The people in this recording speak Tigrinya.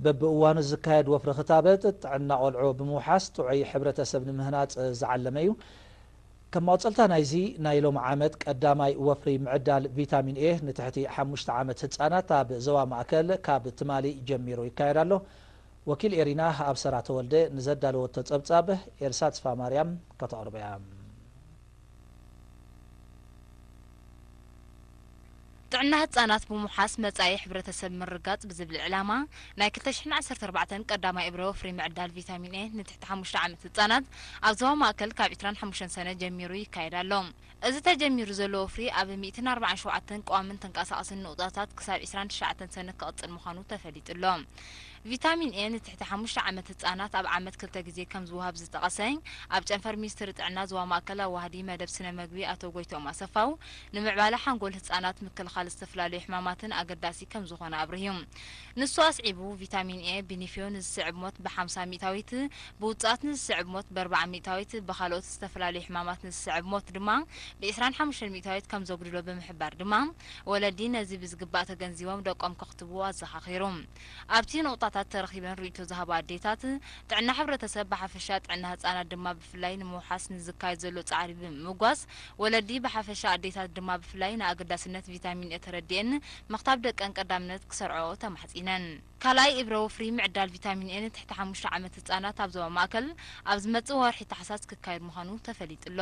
በብእዋኑ ዝካየድ ወፍሪ ክታበት ጥዕና ቆልዑ ብምውሓስ ጥዑይ ሕብረተሰብ ንምህናጽ ዝዓለመ እዩ። ከም መቐጸልታ ናይዚ ናይ ሎሚ ዓመት ቀዳማይ ወፍሪ ምዕዳል ቪታሚን ኤ ንትሕቲ ሓሙሽተ ዓመት ህጻናት ኣብ ዞባ ማእከል ካብ ትማሊ ጀሚሩ ይካየድ ኣሎ። ወኪል ኤሪና ኣብሰራ ተወልደ ንዘዳለወቶ ጸብጻብ ኤልሳ ተስፋማርያም ከተቕርቦ እያ። ጥዕና ህጻናት ብምውሓስ መጻኢ ሕብረተሰብ ምርጋጽ ብዝብል ዕላማ ናይ ክልተ ሽሕን ዓሰርተ ኣርባዕተን ቀዳማይ እብረ ወፍሪ ምዕዳል ቪታሚን ኤ ንትሕቲ ሓሙሽተ ዓመት ህጻናት ኣብ ዞባ ማእከል ካብ ዕስራን ሓሙሽተን ሰነ ጀሚሩ ይካየድ ኣሎ። እዚ ተጀሚሩ ዘሎ ወፍሪ ኣብ ሚእትን ኣርባዓን ሸውዓተን ቀዋምን ተንቀሳቐስን ንቑጣታት ክሳብ ዕስራን ትሽዓተን ሰነ ክቕጽል ምዃኑ ተፈሊጡ ኣሎ። ቪታሚን ኤ ንትሕቲ ሓሙሽተ ዓመት ህጻናት ኣብ ዓመት ክልተ ግዜ ከም ዝወሃብ ዝጠቐሰ ኣብ ጨንፈር ሚኒስትሪ ጥዕና ዞባ ማእከል ኣዋህዲ መደብ ስነ መግቢ ኣቶ ጎይትኦም ኣሰፋው፣ ንምዕባለ ሓንጎል ህጻናት ምክልኻል ዝተፈላለዩ ሕማማትን ኣገዳሲ ከም ዝኾነ ኣብርህዩ። ንሱ ኣስዒቡ፣ ቪታሚን ኤ ብኒፍዮ ንዝስዕብ ሞት ብሓምሳ ሚእታዊት፣ ብውጽኣት ንዝስዕብ ሞት ብኣርባዓ ሚእታዊት፣ ብኻልኦት ዝተፈላለዩ ሕማማት ንዝስዕብ ሞት ድማ ብዕስራን ሓሙሽተን ሚእታዊት ከም ዘጉድሎ ብምሕባር ድማ፣ ወለዲ ነዚ ብዝግባእ ተገንዚቦም ደቆም ከኽትብዎ ኣዘኻኺሩ። ኣብቲ ንቑጣታት ተረኺበን ርእይቶ ዝሃባ ኣዴታት፣ ጥዕና ሕብረተሰብ ብሓፈሻ ጥዕና ህጻናት ድማ ብፍላይ ንምውሓስ ንዝካየድ ዘሎ ጻዕሪ ብምምጓስ፣ ወለዲ ብሓፈሻ ኣዴታት ድማ ብፍላይ ንኣገዳስነት ቪታሚን ኤ ተረዲኤን ምኽታብ ደቀን ቀዳምነት ክሰርዐኦ ተማሕጺነን። ካልኣይ እብረ ወፍሪ ምዕዳል ቪታሚን ኤ ንትሕቲ ሓሙሽተ ዓመት ህጻናት ኣብ ዞባ ማእከል ኣብ ዝመጽእ ወርሒ ታሕሳስ ክካየድ ምዃኑ ተፈሊጡ ኣሎ።